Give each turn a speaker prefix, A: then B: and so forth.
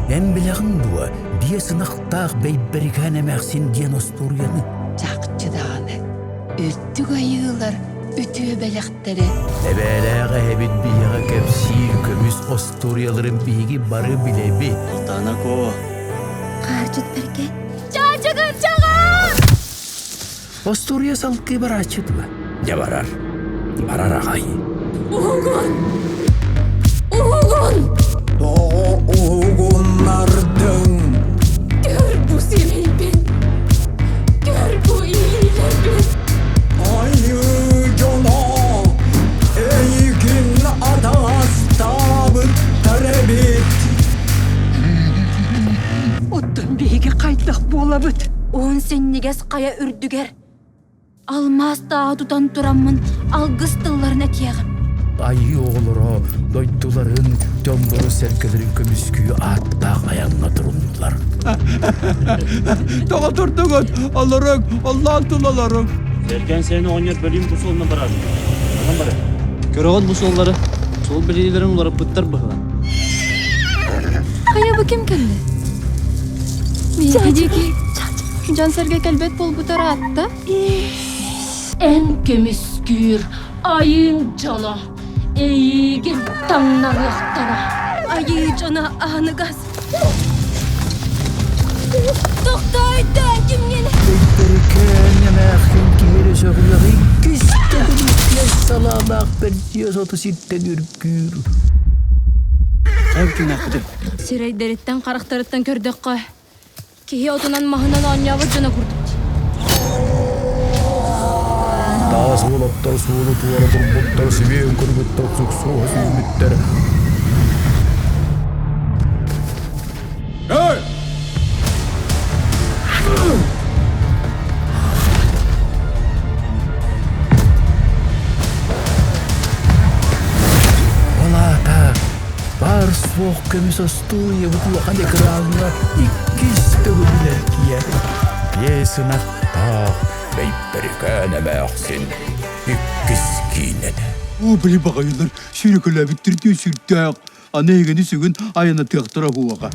A: Эн билэҕин дуо, биэс ынахтаах Бэйбэрикээн эмээхсин диэн остуоруйаны?
B: Чахчы даҕаны, үрдүк айыылар үтүө бэлэхтэрэ.
A: Эбээлээх эһэбит биһиэхэ кэпсиир көмүс остуоруйаларын биһиги бары билэбит.
C: Алтана Ко.
D: Хаардьыт бэргэн.
E: Чаачыгын чаҕа!
A: Остуоруйа салгыы барааччы дуо? Дьэ барар. Барар аҕай.
E: Уһугун! Уһугун!
F: Тоҕо уһугуннардыҥ?
E: Көр бу сирэйбин! Көр бу илиилэрбин!
F: Айыы дьоно, эйигин атаҕастаабыттар эбит.
B: Оттон биһиги хайдах буолабыт?
D: Уһун синньигэс хайа үрдүгэр алмаас тааһы тутан тураммын алгыс тылларын этиэҕим.
A: Айыы оҕолоро дойдуларын, дьоннорун-сэргэлэрин көмүскүү ааттаах айаҥҥа туруннулар.
F: Тоҕо турдугут? Олоруҥ, оллоон тулаларуҥ.
C: Сэргэн сен оҕонньор бөлүүн бу суолунан барар. Манан барар. Көрөҕүт бу суоллары? Суол билиилэрин уларыппыттар быһылаан.
E: Хайа бу ким кэллэ? Миэхэ диэки дьон-сэргэ кэлбэт буолбута ыраатта. Эн көмүскүүр айыыҥ дьоно эйиигин таҥнарыахтара.
D: Айыы дьоно аһыныгас. Тохтоойдоон кимҥин?
A: Бэйбэрикээн эмээхсин киһи эрэ сөҕүөх иккис төгүл салаалаах бэрдиэ соту сиртэн үргүүр.
D: Сирэйдэриттэн харахтарыттан көрдөххө, киһи отунан-маһынан оонньообут дьоно курдук дии.
A: Таас уолаттар суолу туора турбуттар, сибиэн кыргыттар суксуоһа сүүрбүттэр.
F: Эй!
A: Ол аата баар суох көмүс остуоруйабыт улахан экраҥҥа иккис төгүлүн эргийэр. Биэс ынахтаах Бэйбэрикээн эмээхсин иккис киинэтэ.
F: Оо, били баҕайылар сүүрэкэлээбиттэр дии сүрдээх. Аны эһигини сүгүн айанатыахтара уоҕа.